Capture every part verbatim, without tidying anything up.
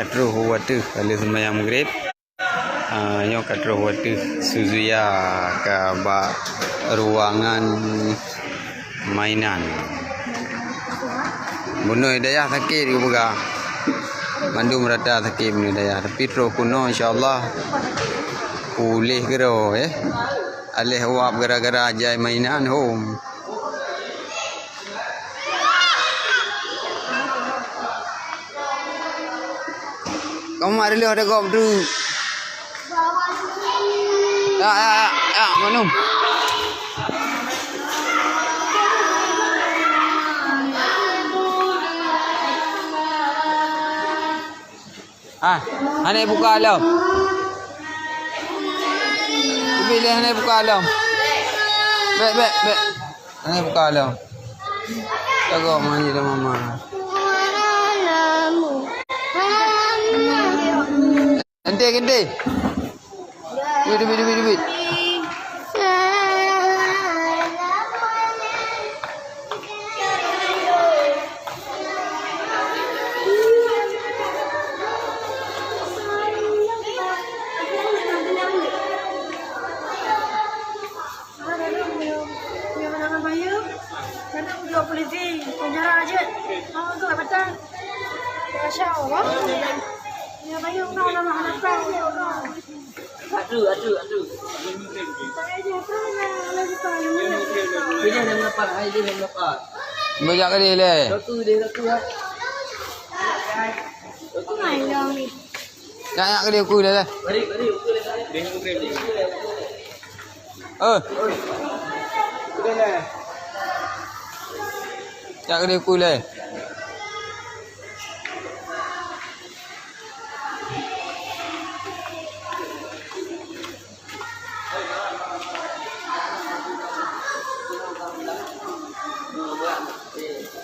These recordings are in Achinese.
Ka troh u ateueh ka lheueh seumayang Maghrib. Ah, nyoe ka troh u ateueh Suzuya ka bak ruangan mainan. Bunoe dayah sakét geupeugah. Mandum rata sakét bunoe dayah. Tapi troh keunoe insya Allah puléh keudroe, eh. Aléh uap gara-gara jai mainan hom. Kamu mak reuloh ada gop tu. Ya, ya, ya, ya, minum. Ah, hana buka lom. Ubit lé hana buka lom. Bèk, bèk, bèk. Hana buka lom. Jaga mandi dah mama. Nanti, nanti. Duit, duit, duit, duit. Atu, atu, atu. Pilih yang berapa? Hai, pilih yang berapa? Bajak kali leh. Satu deh, satu ah. Nak, nak kali aku dah lah. Mari, mari, aku dah. Oh. Udah lah. Jak kali aku leh.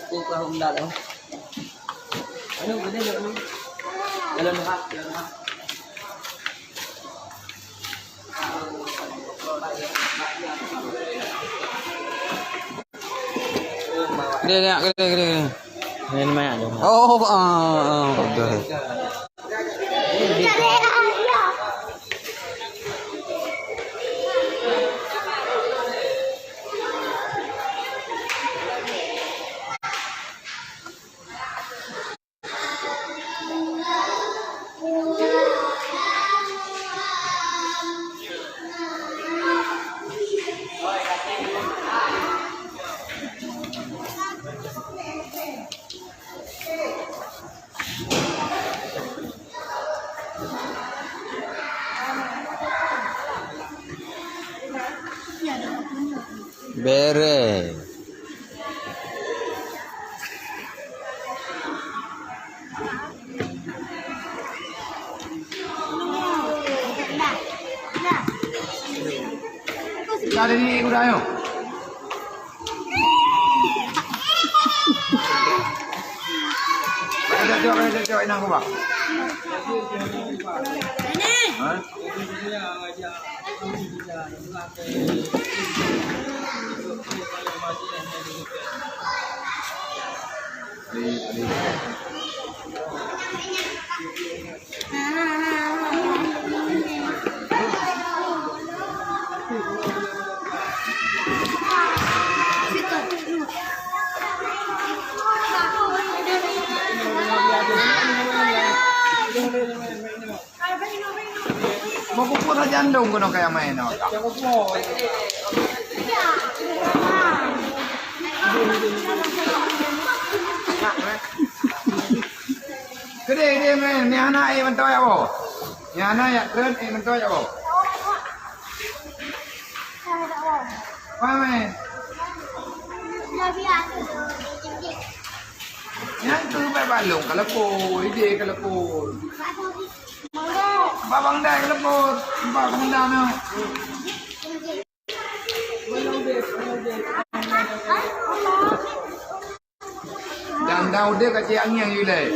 Aku ke Honda dah. Anu, gede dah, anu. Jalan hak, jalan hak. Dia nak kena, kena, kena. Main mak tu. Oh, ah, ah, betul. Bereh. Ka ada ni, udah, ayo. Ada jawab, ada jawab, inang, Bang. Ha? Meupupuk sajan dong keunoe kaya main awak. Keudeh, keudeh main, ni hana ék mantong ya boh. Ni hana ya keren ék mantong ya boh. Wah main. Nyan tu bak balong ka leupot, idéh ka leupot. Bak Bang Dai ka leupot, bak Bang Dai na. Dan, dan udeb ka cit angén ilèe.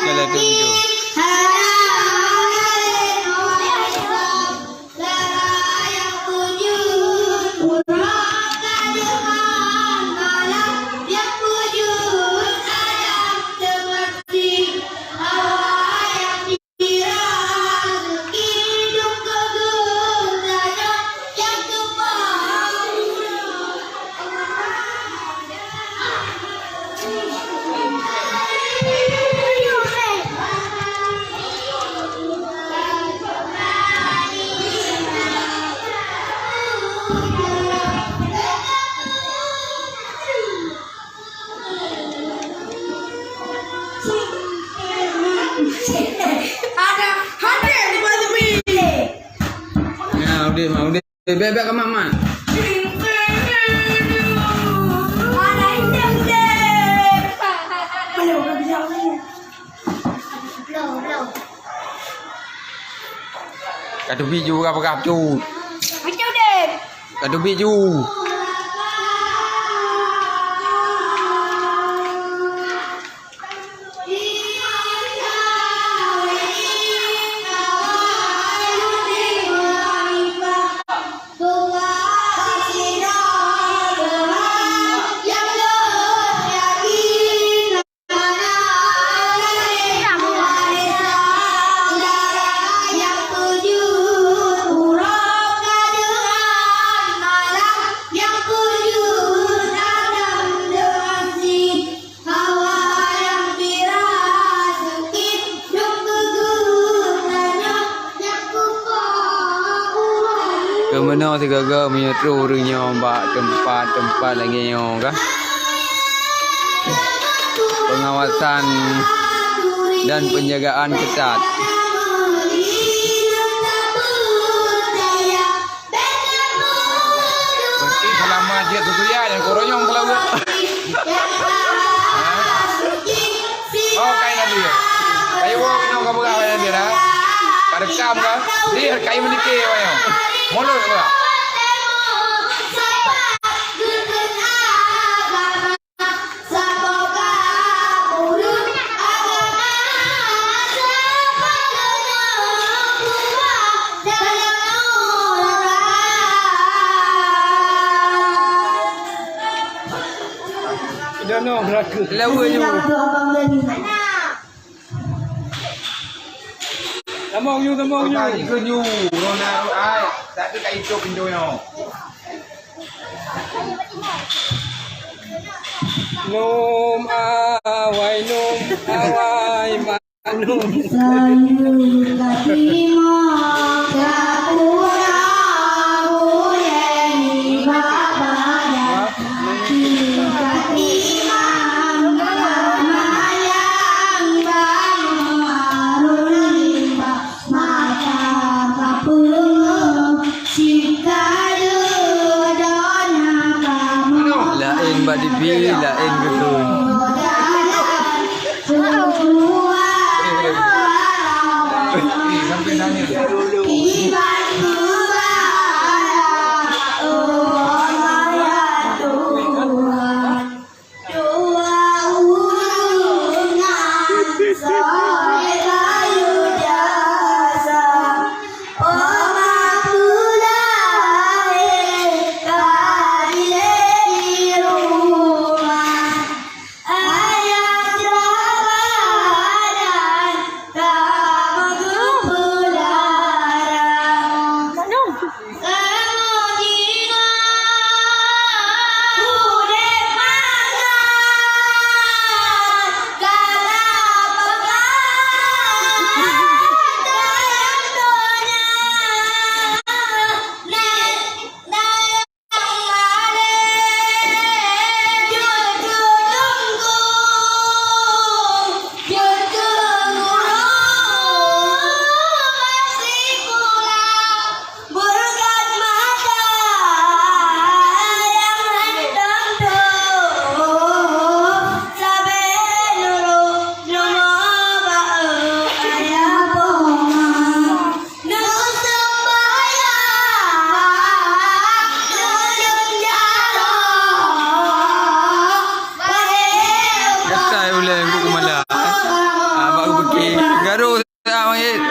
Kalau tu, tu. Ada, ada di bawah tepi. Ya, udah, udah. Bèk, bèk keu mak-mak. Ka teubiet ju peugah-peugah cut. Ka teubiet ju. Hawa nyang pira seukit, dum keu geutanyoe nyang kupoh uroe. Keu meunoe sigoe-goe meunyoe trôh ureueng nyoe bak teumpat-teumpat lagèe nyoe ka, pengawasan dan penjagaan ketat. Berarti selama jeuet seukuya nyang kuronyong keulawa. Oh, kain tadi. Kayu bawa kena kau pegang kain tadi dah. Pada kam kah? Dia kain menikir awaknya. Mulut kau. Lawa nyoe. Tamong nyoe, tamong nyoe. Tadi ke nyoe, nona ai, tak ada kat itu pintu nyoe. Nôm awai, nôm awai, ma-, nôm. Sayur katimah, kapura, ulèe nibak badan. Sayur katimah, kamayang, banua arung limba. Laén bak dibi, laén geutôi. Dua ureueng nyan soe bayu jasa. Oh, Abang Bukit. Garu tak, Bang Id.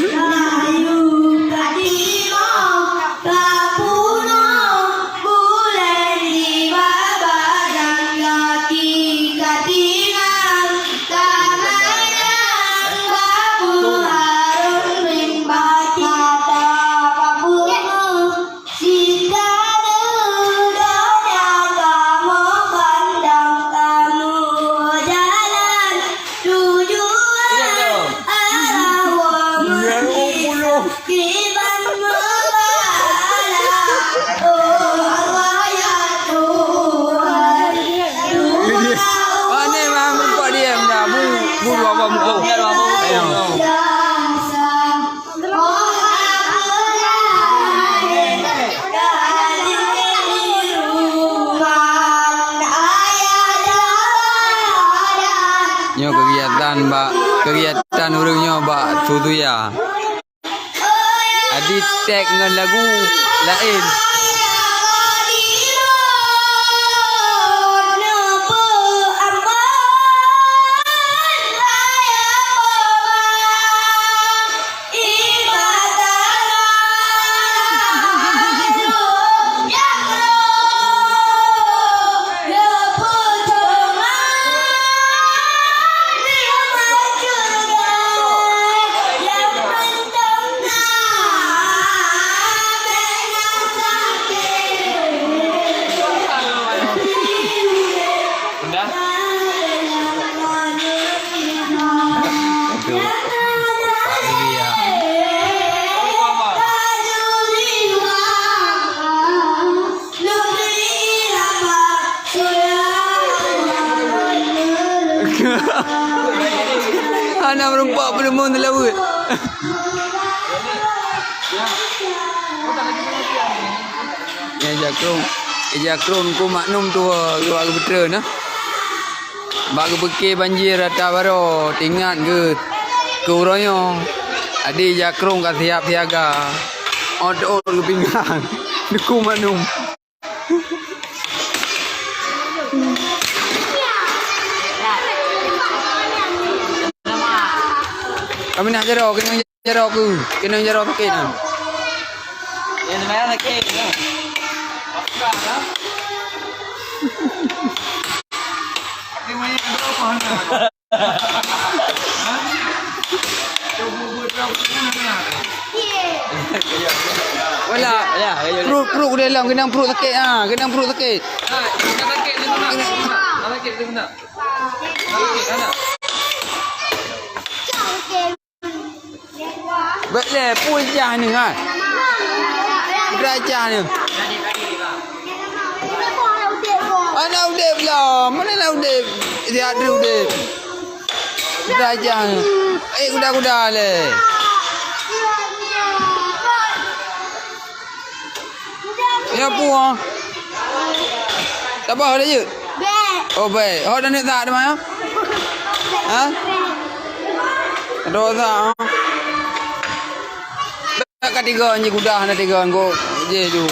Layu ka timoh, ka punoh, bulèe di baba dan gaki ka tinggai, ka manyang babu harun rimba cata ka punoh. Sikalu donya kamoe pandang, kamoe jalan tujuan arah wahai kiban meubahala. Oh Allah ya Tuhan, Tuhan. Mana mah muka dia, dah bu, bu dua buah muka. Ayo. Nyoe kegiatan bak, kegiatan ureueng nyoe bak Sutuya. Adi tek ngon lagu laén. Bunda? Aduh. Pak Surya. Hana meureumpok peureumeun teulaweuet. Nyang jakrong, jakrong ku maknum tuha geuba geubeutrön, nah. Bak geupeuke banjir rata baroe, teuingat geuh keu uroe nyoe. Adi jakrong ka siap siaga. Ot-ot geupinggang. Duku maknum. Kami nak jaroe, keuneuk jaroe keu, keuneuk jaroe sakét nah. Ya, sebenarnya sakit, ya. Wala. Ya, ya, ya. Perut, perut udah hilang, kena perut sakit. Ha, kena perut sakit. Ha, sakit tu nak. Sakit tu nak. Sakit tu nak. Bèk lé, peue jah ni, ha? Peue jah ni. Aneuk udép lah. Mana aneuk udép? Siat udép. Peue jah ni. Eh, kuda-kuda lé. Ya, peue, ah? Saboh lé jeuet? Bèk. Oh, bèk. Ho, dan tak ada mah, ya? Ha? Ada tak, ha? Tak ka tiga, ni kuda, na tiga, kok je ju.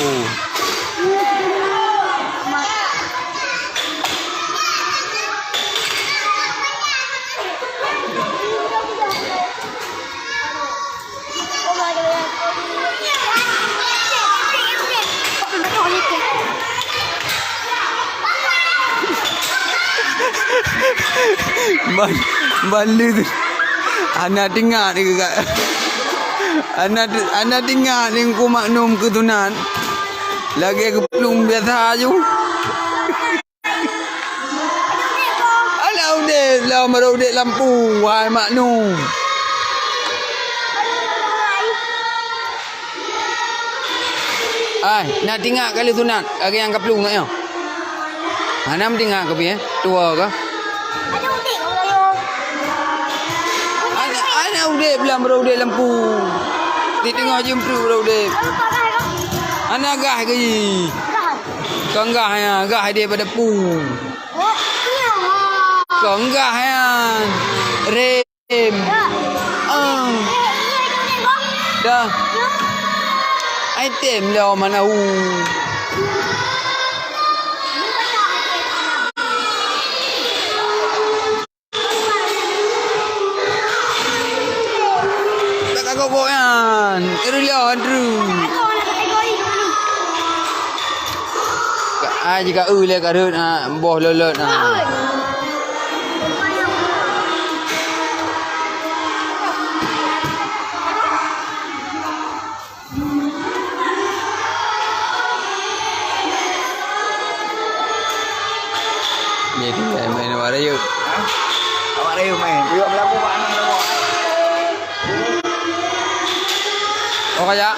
Ban-, ban lé tu. Hana teuingat ke, Kak? Hana te-, hana teuingat ni ku maknum keu sunat. Lagèe geuplueng biasa ju. Alah udép, lah meuruek udép lampu, wahai maknum. Ai, na teuingat kali sunat, lagèe nyang geuplueng nyoe. Hana meutingat keuh pih, eh? Tuha keuh. Aneuk, aneuk udép lam, bro, udép lampu. Di teungoh jeuem treuk, bro, udép. Hana gah keuh. Kon gah nyan, gah daripada pu. Kon gah nyan. Re- Tem. Ah. Dah. Ai tem dah mana hu. Pokok nyan. Iri lôn, Andrew. Ai jika eu lé ka rhot, ah, boh lolot, ah. Jadi, main, main awak rayu. Hah? Awak rayu main. Yuk, berlaku, Pak Anang, berlaku. Oh, kaya.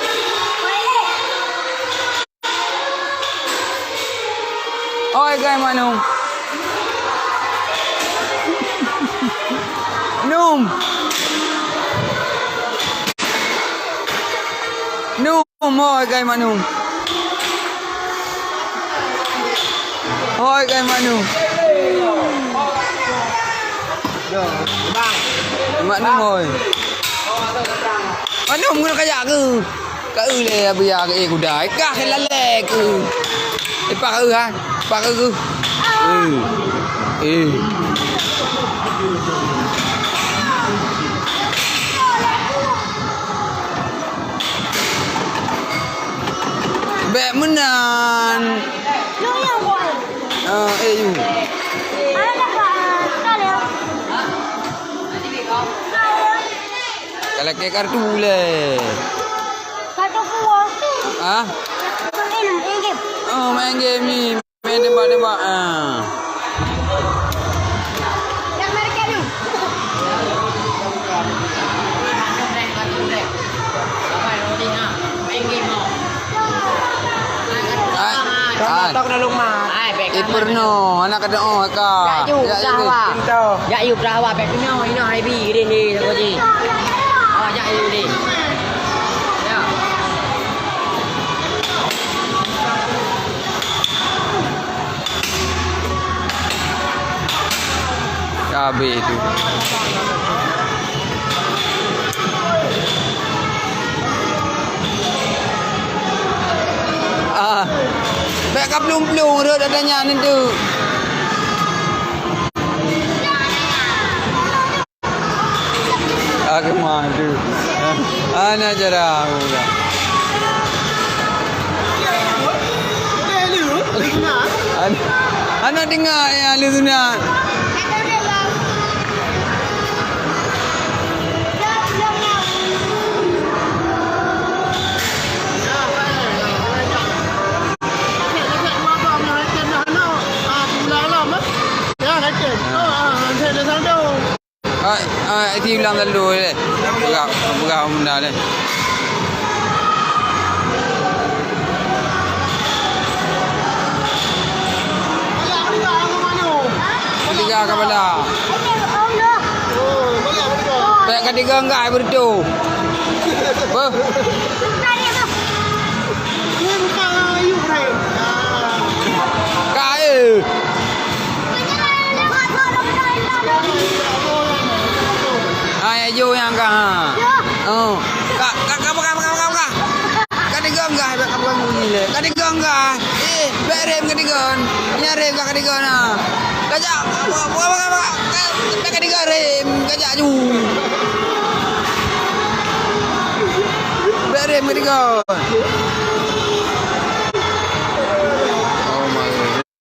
Oi, gai Mak Num. Num. Num, oi, gai Mak Num. Oi, gai Mak Num. Mak Num, oi. Mak Num, kena kajak ke? Ka eu lé Abuya keu, eh, kuda. Eh, kah keu lalé keu. Eh, pak eu, ha? Pak eu. Eh. Eh. Bèk meunan. Ah, eh, yu. Ka lakèe kartu lé. Kartu kuah. Ah? Main, main game. Oh, main game ni. Main tembak-tembak. Ah. Yang mereka ni. Main game. Ai, ai. Ai, bèk. Eh, peurunoe, aneuk keunoe ka. Jak yu, jak yu, Brahwa. Pintoe. Jak yu, Brahwa, bèk peurunoe, inoe hai bi, geude ni, saboh ji. Oh, jak yu, deh. Ya. Ka habéh tu. Ah. Bèk ka plueng-plueng rhot ata nyan tu. Aku mah tu. Ana cara aku dah. An-, aneuk tinggai ya, lé sunat. Ai, ai, ti ulang lalu, eh. Peugah, peugah benda ni. Ketiga kepala. Pek ketiga enggak betul. Beuh. Ka, eh. Hai, ayo nyang ka, ha. Oh. Ka, ka, ka, ka. Ka digong ka, ka, ka bunyi le. Ka digong ka. Eh, bek rem ka digong. Nya rem ka, ka digong na. Kajak, apa, apa, apa, apa, apa. Bek ka digong rem, kajak ju. Bek rem ka digong. Oh my.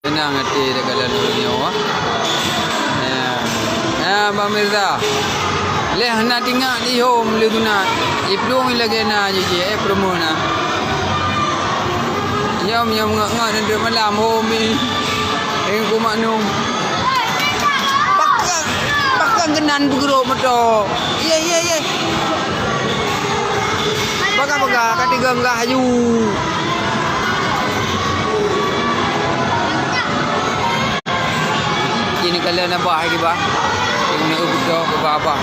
Seunang até teuka laloe nyoe. Ya. Ya, Bang Mirza. Leh hana tingak di hom lé sunat. Iplueng lagèe na jih, eh, promo na. Nyom, nyom ngat-ngat nanti malam hom ni. Engku maklum. Pakang, pakang keunan peugeurok moto. Ye, ye, ye. Bagah-bagah, ka tiga enggah aju. Kini kalian abah lagi, bah. Kena betul ke abah.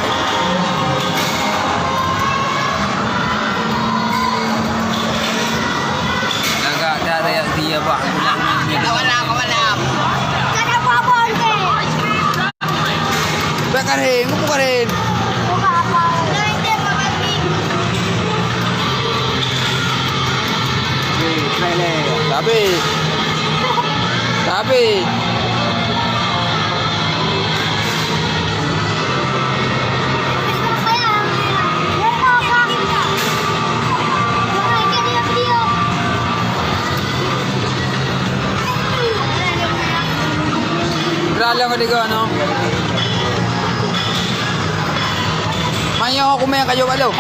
Agak dah raya dia, bah. Kawan lah, kawan lah. Bèk karéng, keupeue karéng? Tapi. Tapi. Lôn keu tiga nyoe. Manyang kumè ka jok bak lôn.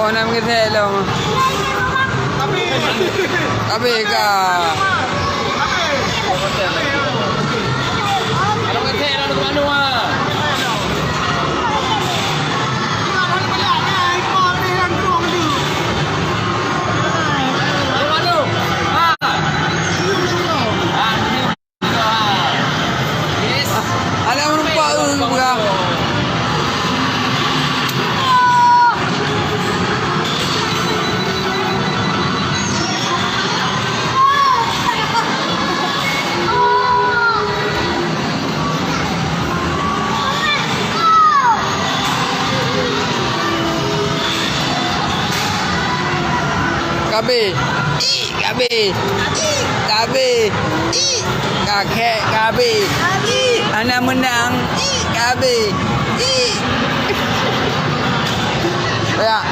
Oh, na meugeusèe lom. Habéh ka. Alah, meureumpok, eu, geupeugah. Kabéh. Ih, kabéh. Ih, kabéh. Ih, kakhèe kabéh. Ih, hana meunang. Ih, kabéh. Ih. Ya.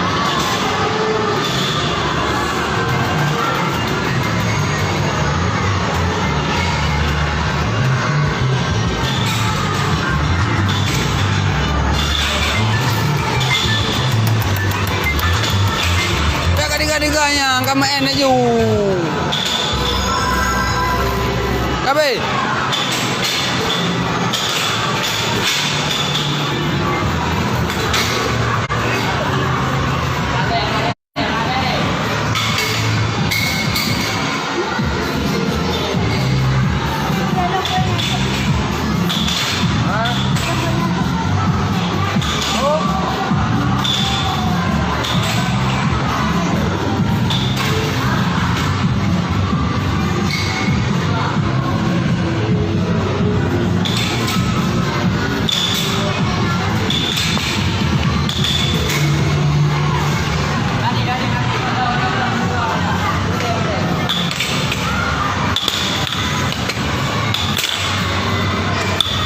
Dak ka tiga-tiga nyan ka meu'en laju. Kabéh.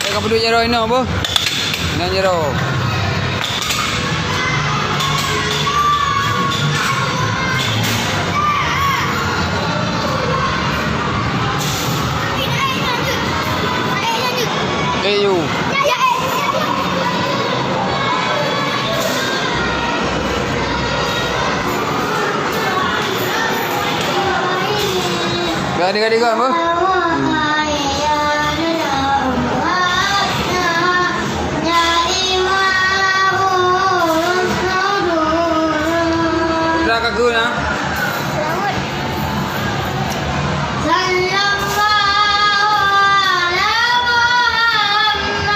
Eh, ka peuduek jaroe inoe, boh. Inoe jaroe. Eh, yu. Ka tiga-tiga, boh. Udah ka geuna. Sallallahu ala Muhammad.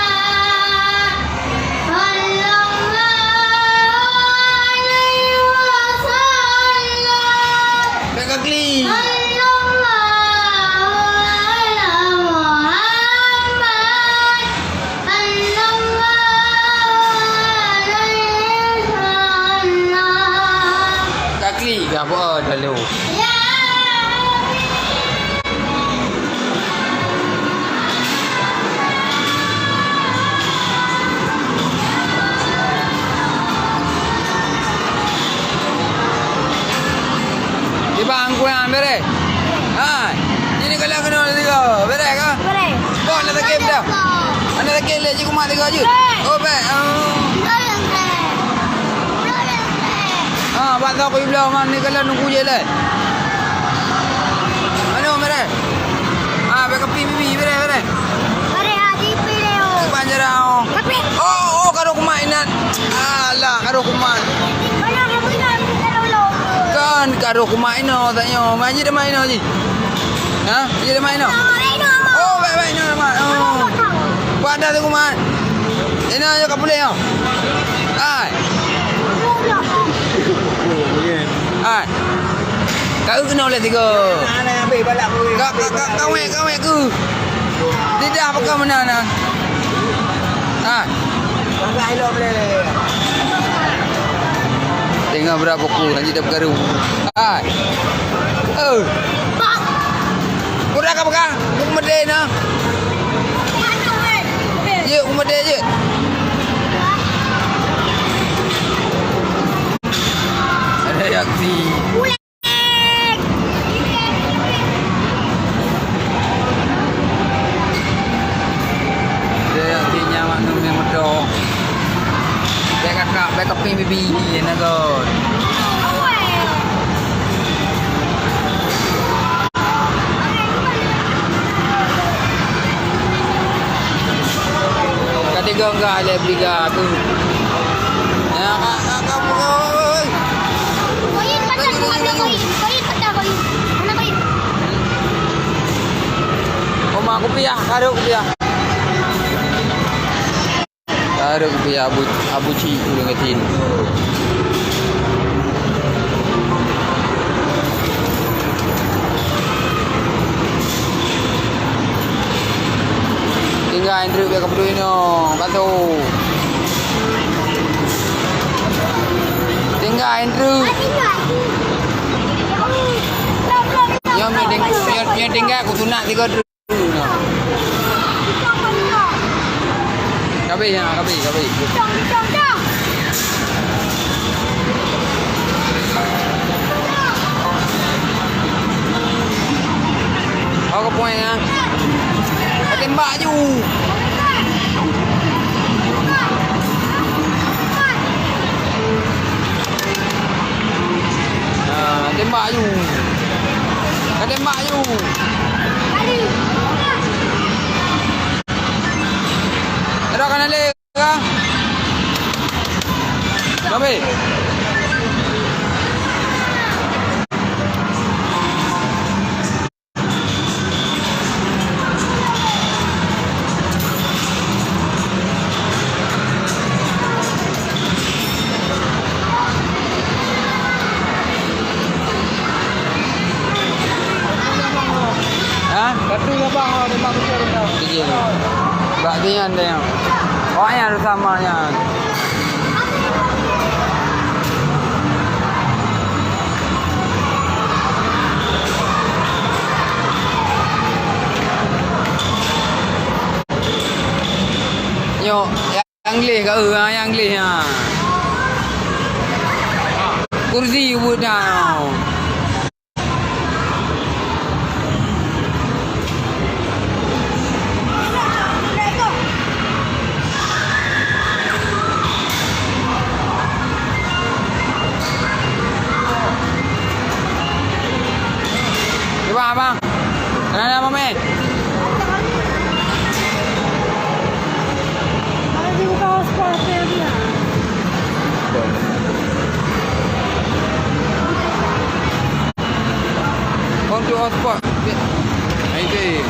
Sallallahu alaihi wasallam. Bèk ka klik. Sallallahu ala Muhammad. Sallallahu alaihi wasallam. Ka klik ka apa lalu? Ya. Di bang kuang bere. Ha. Ini kalau kena tiga, bere ka? Bere. Kau nak sakit dah? Anak sakit leh, cikgu mak tiga je. Bere. Oh, baik. Oh. Bere. Bere. Ha, bak tau aku bilang man ni kalau nunggu je leh. Anu, bere. Ah, bèk kapi bibi, bere, bere. Bere, ah, di pile, oh. Sepanjang, oh. Kapi. Oh, oh, karo kumat inan. Alah, karo kumat. Bere, kapi, bere, bere. Kan, karo kumat ino, tanya. Maji dah main ino, ji. Ha? Ji dah main ino? Oh, main ino, Mak. Oh, baik, baik, ino, Mak. Oh. Buat dah tu kumat. Ino, ayo, kapulih, oh. Hai. Hai. Ka eu keunoe lé tiga. Ka, ka, ka, kawek, kawek ku. Lidah pakon meunan na. Ha. Tengok beurapa ku, hana jidap garu. Ha. Oh. Udah ka peugah, ku meudeh na. Umat dia je. Ada yaksi. Ada yaksi nyawa nang yang medok. Baik kakak, baik keping bibi, nak kot. Ka tiga enggak ada beli ga tu. Ya, ka, ka, ka, oi. Koin patah, koin, koin. Koin patah, koin. Mana koin? Oma kupiah, karuk kupiah. Taruh kupiah Abu, Abu Cik ulun katin. Tinggai Andrew biar kapedui nyoe, batu. Tinggai Andrew. Nyoe mie ting-, mie, mie tinggai aku tunak tiga Andrew. Kabeh, ha, kabeh, kabeh. Oh, ke point, ha. Ka tembak ju. Ha, tembak ju. Ka tembak ju. Ada kana le ka? Babe. Ha? Katu ya bang, oh, dia mak betul dah. Iya. Bak dia nyan dia. Awak nyan sama nyan. Nyoe, nyang gleh ka, eh, nyang gleh, ha. Kursi buet dah. Cuba, abang. Kenapa, Mami? Untuk hotspot. Hai, tu.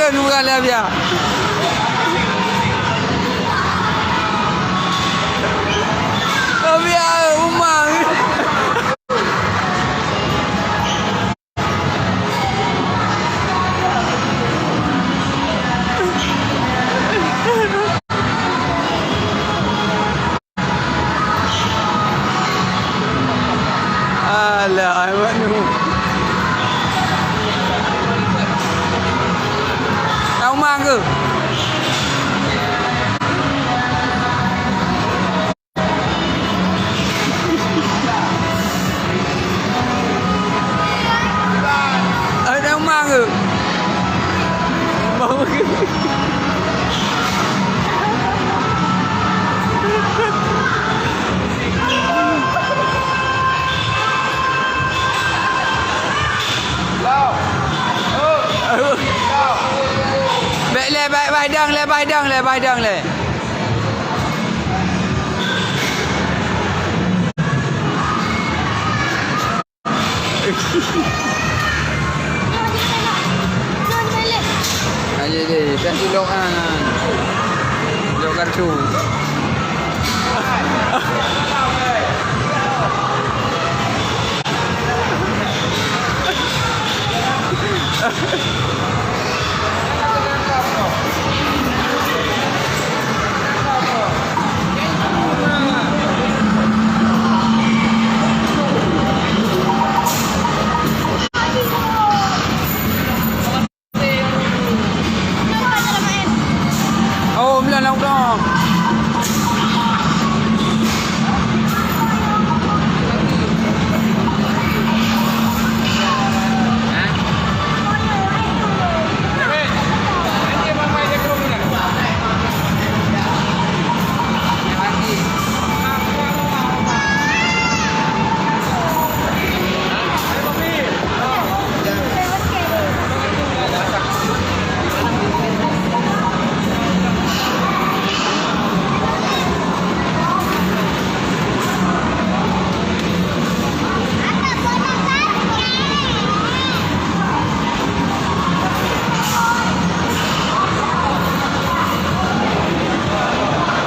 Bukan lah biar. Biar rumah. Alah, ai mak nu. Tahu mak ke? Ada mang ke? Mau ke? Bèk lé, bèk, bèk dong lé, bèk dong lé, bèk dong lé. Ayo deh, dah silok ah. Silok kartu. Oh, meunan laôt dong.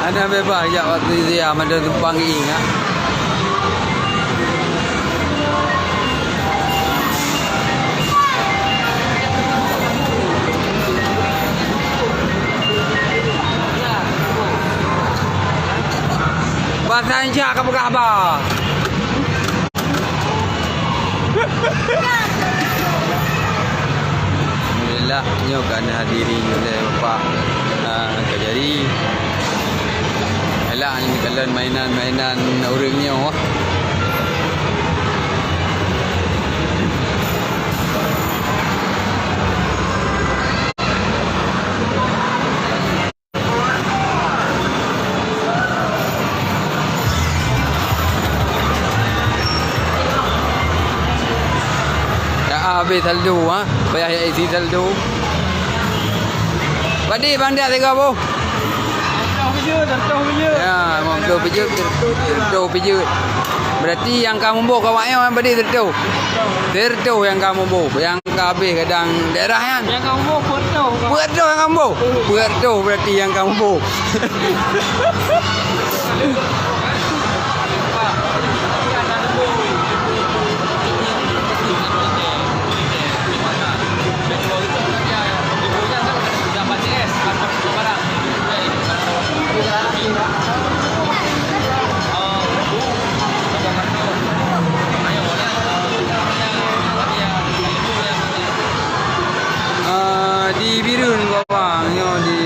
Hana beubaih jak waktu Zia, mandum tumpang giing, ha. Basa Indonesia ka peugah ba. Alhamdulillah, nyoe ka neuhadiri ulèe Bapak, ah, Kajari. Elak neukalon mainan-mainan ureueng nyoe. Dah habéh saldo, ha? Payah jak isi saldo. Padé bang dak tiga boh? Seratus pijeuet, seratus pijeuet. Ya, lima puluh pijeuet, seratus pijeuet. Berarti nyang ka muboh kawak nyoe padé seratus? Seratus nyang ka muboh. Nyang Ka habéh kadang daerah nyan. Nyang kamoe peuet toh. Peuet toh nyang kamoe? Peuet toh berarti nyang kamoe. Ah, di Bireuen, Bang, nyoe di,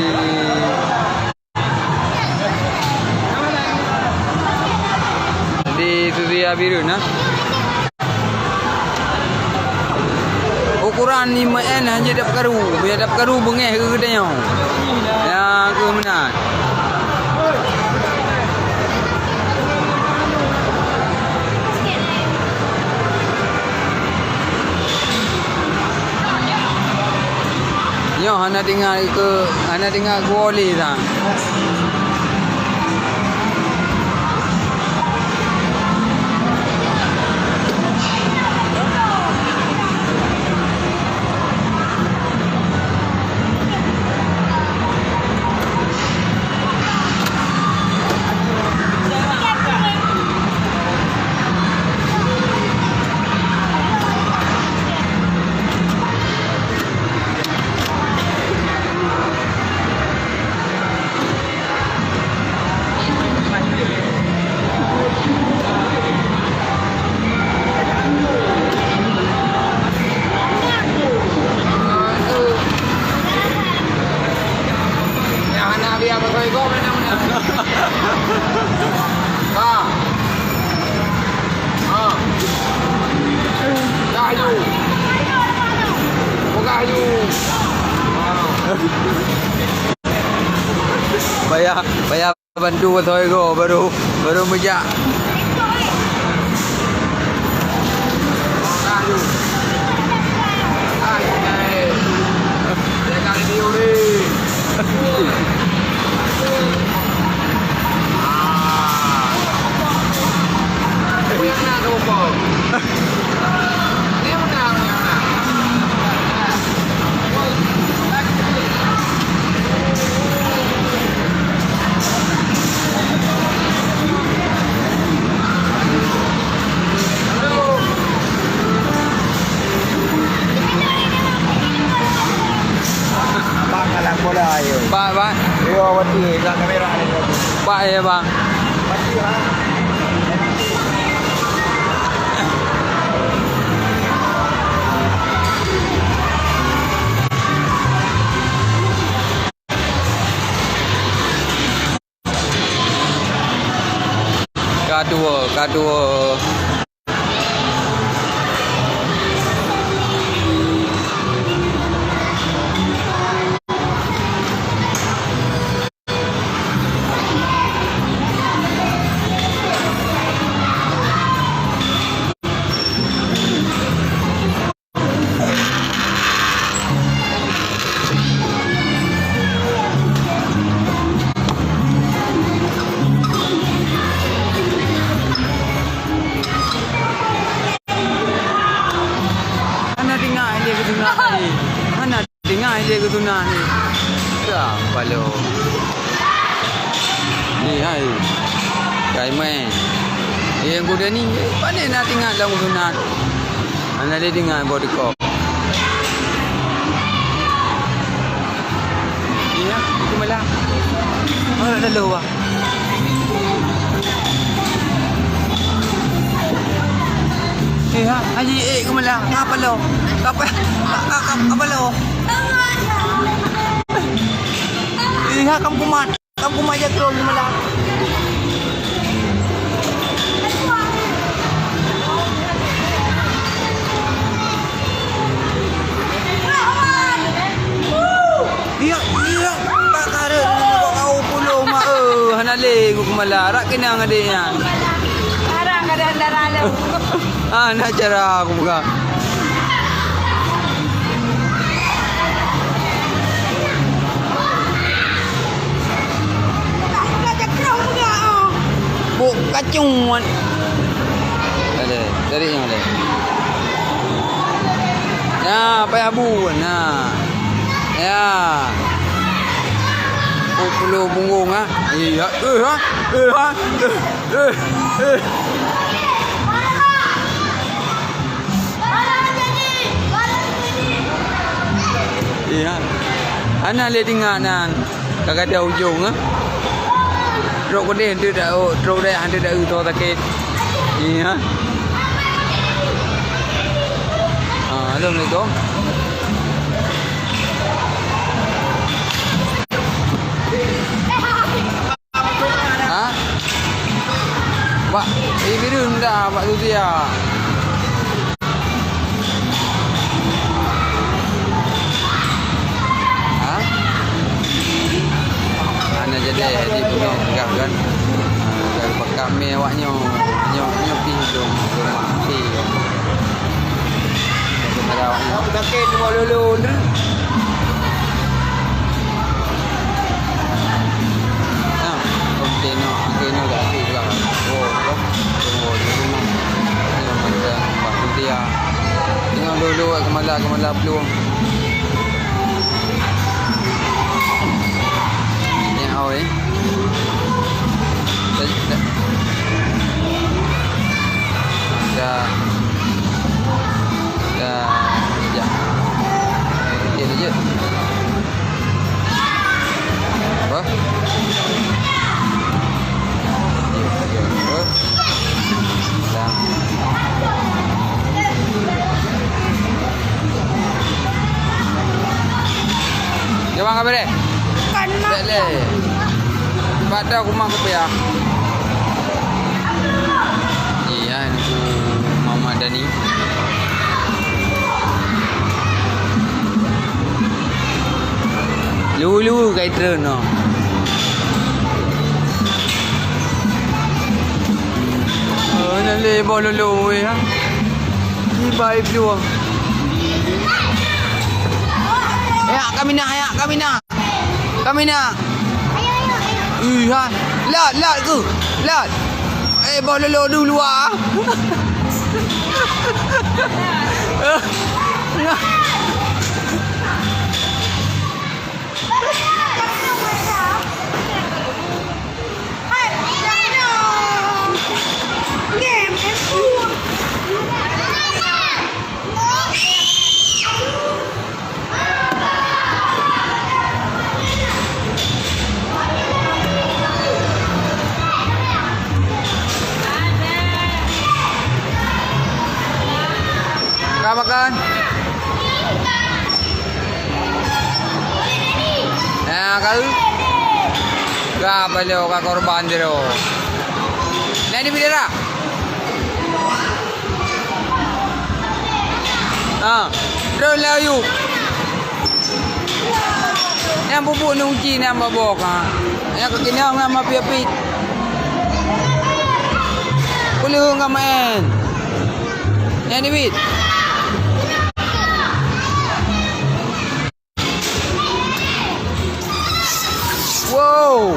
di Suria Bireuen, nah. Ukuran lima N hanya dap karu. Bila dap karu beungéh keu geutanyoe. Ya, keu meunan. Nyoe hana tinggai keu, hana tinggai keu oleh dah. Payah, payah bantu beutôi go, baru, baru meujak. Bang, galak bola, ayo. Bang, bang. Yo, wati, dah kamera ni. Bang, ya, bang. Wati, bang. Ka dua, ka dua. Hana tinggai lé keusunat tadi. Hana tinggai lé keusunat ni. Siapa lo? Ni hai. Kai mai. Eh, yang kuda ni, pane na tinggai lam keusunat. Hana lé tinggai bak dekat. Iya, itu malah. Mana dah lo, wah. Eh, ha, Haji, eh, kemala. Ngapa lo? Ngapa, ngapa, ngapa lo? Eh, ha, kamu kumat. Kamu kumat je, Kro, kemala. Iya, iya. Tak kare kau pulo mak, eh, hana lé ku kemala. Rak kenang adek nyan. Arang kada darah lo. Ah, nak cara aku buka. Buk kacung. Ada, cari yang ada. Ya, payah bu, nah. Ya. Oh, pulo punggung, ha? Iya. Eh, ha? Eh, ha? Eh, eh, eh. Iya. Hana lé tinggai nan. Ka gata ujong, eh. Trok keudeh hantu dak, oh, trok deh hantu dak, oh, sakét. Iya. Ah, assalamualaikum. Ha? Bak, eh, bireuen dah, bak tu dia. Ha? Hana jadi, jadi bunoe peugah kan. Ha, ka pakat mé awak nyoe. Nyoe, nyoe pih dong, dong mati. Ada awak nyoe. Aku sakét, tengok lolo, Ndri. Nah, kontainer, kontainer dah habis lah. Oh, oh. Tunggu di rumah. Ini macam Mbak Mutia. Tengok dulu kat Kemala, Kemala belum. Ni awak, eh. Dah, dah. Dah. Dah. Ya. Okey, lanjut. Apa? Apa? Dah. Dia bang apa dia? Kan mak. Tak leh. Bak dah rumah kopi ah. Iya, itu Muhammad Dani. Dulu kai treun noh. Oh, nyan lé boh lolo weh, ha. Ibai plueng. Ya, kami nak, ya, kami nak. Kami nak. Ih, ha. Lat, lat ke? Lat. Eh, boh lolo dulu ah. Ka makan? Nah, kau. Ka paloe ka korban jero. Nah, di bidara. Ah, terus lah, Ayub. Nyang pupuk ni uji nyang babok, ha. Nyang keukeunong nyang mapiet-piet. Uleueng ka maén. Nyang dibit. Wow.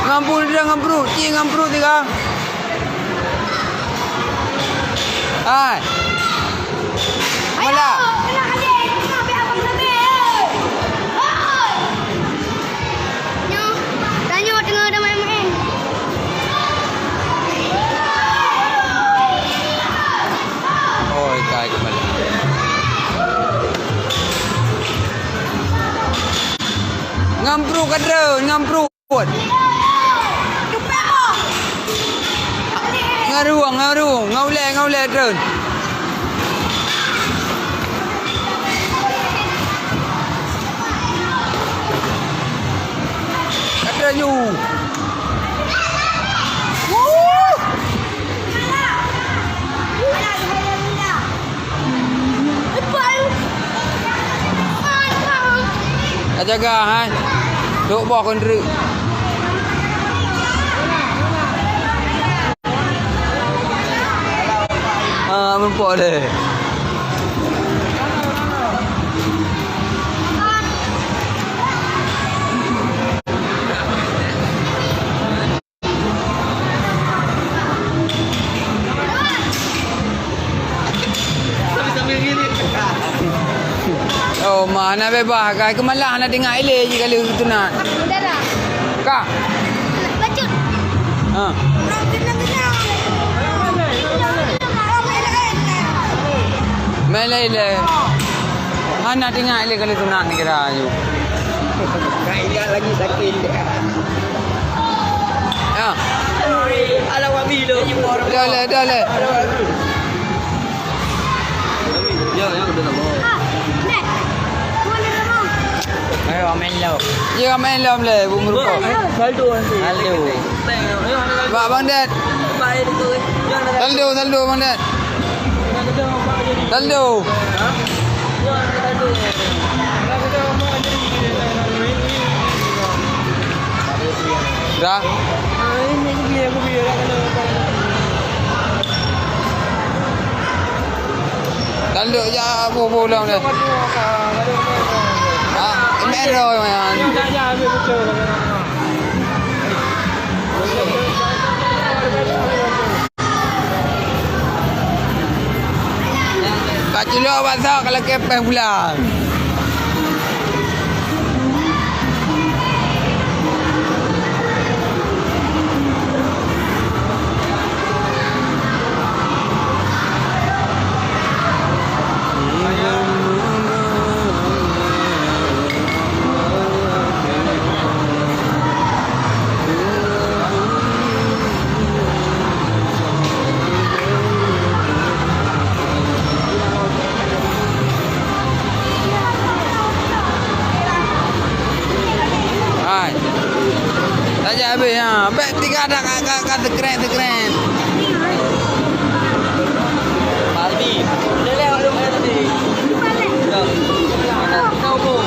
Ngampu dia ngampu, ci ngampu tiga. Hai. Mala. Ayo, kena adik, kena biar abang sampai. Oi. Nyoe, tanyoe teungoh ada main-main. Oi, kai kembali. Ngampu ka treun, ngampu. Ngarung, ngarung, ngaulée, ngaulée treun. Ka treun nyoe. Wuh! Tajaga, hai. Tok boh kon treuk. Ah, meurumpok deh. Oh, ma hana beubaih, kai keumalah hana teuingat ilée jih ka lheueh geutunat. Ka? Bacut. Ha. Meuilée-ilée. Hana teuingat ilée ka lheueh tunat neugara nyoe. Ka ingat lagi sakét. Ya. Alah, wak bilo. Dah lah, dah lah. Ya, ya, udah lama. Ayo, main lo. Ya, main lo le, bu meurukok. Saldo nanti. Saldo. Bak Bang Ded. Saldo, saldo Bang Ded. Saldo. Dah. Saldo ja bu-bu lom deh. Ha, M R O man. Ka culok bak sok ka lakée péng pulang. Hai. Tajak habéh, ha. Bèk tiga dah ka, ka, ka sekren, sekren. Pardi. Leleh orang tadi. Ya. Kau pun.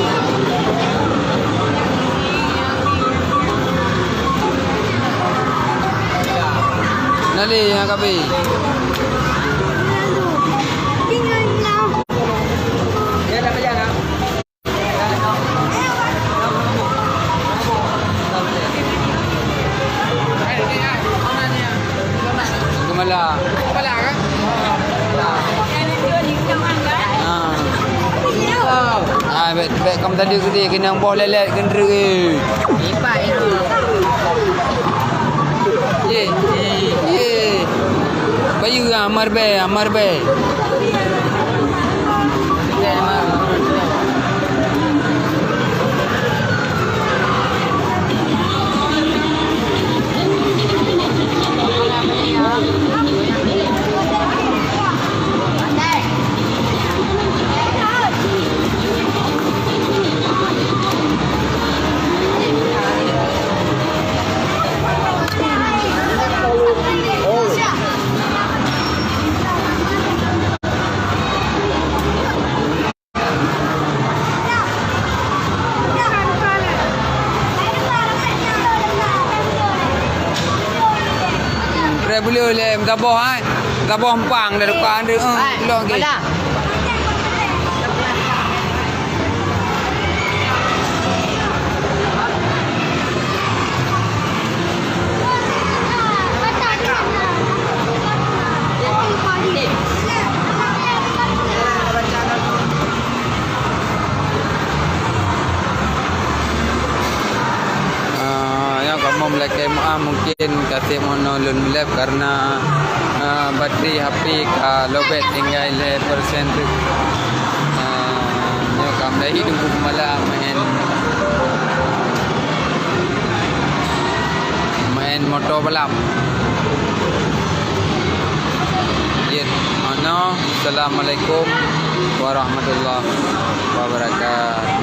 Lé nyang ka bri. Geumala. Ah. Ah, bèk, bèk kam tadi keudéh keunong boh lélét keundreuk, eh. Ye, ye. Bayeue, ah, mar bèe, ah, mar bèe. Raya Buleue lé meusaboh, eh. Meusaboh Empang dari Pak Andre, eh, hai, lok ke. Malah. Ah, nyoe kamoe meulakèe meu'ah, mungkin ka sép meunoe lôn meulab karena, ah, batri H P ka lobet tinggai lhèe persen teuk. Ah, nyoe ka mulai dum mala main, main moto balap. Jeuet meunoe. Assalamualaikum warahmatullahi wabarakatuh.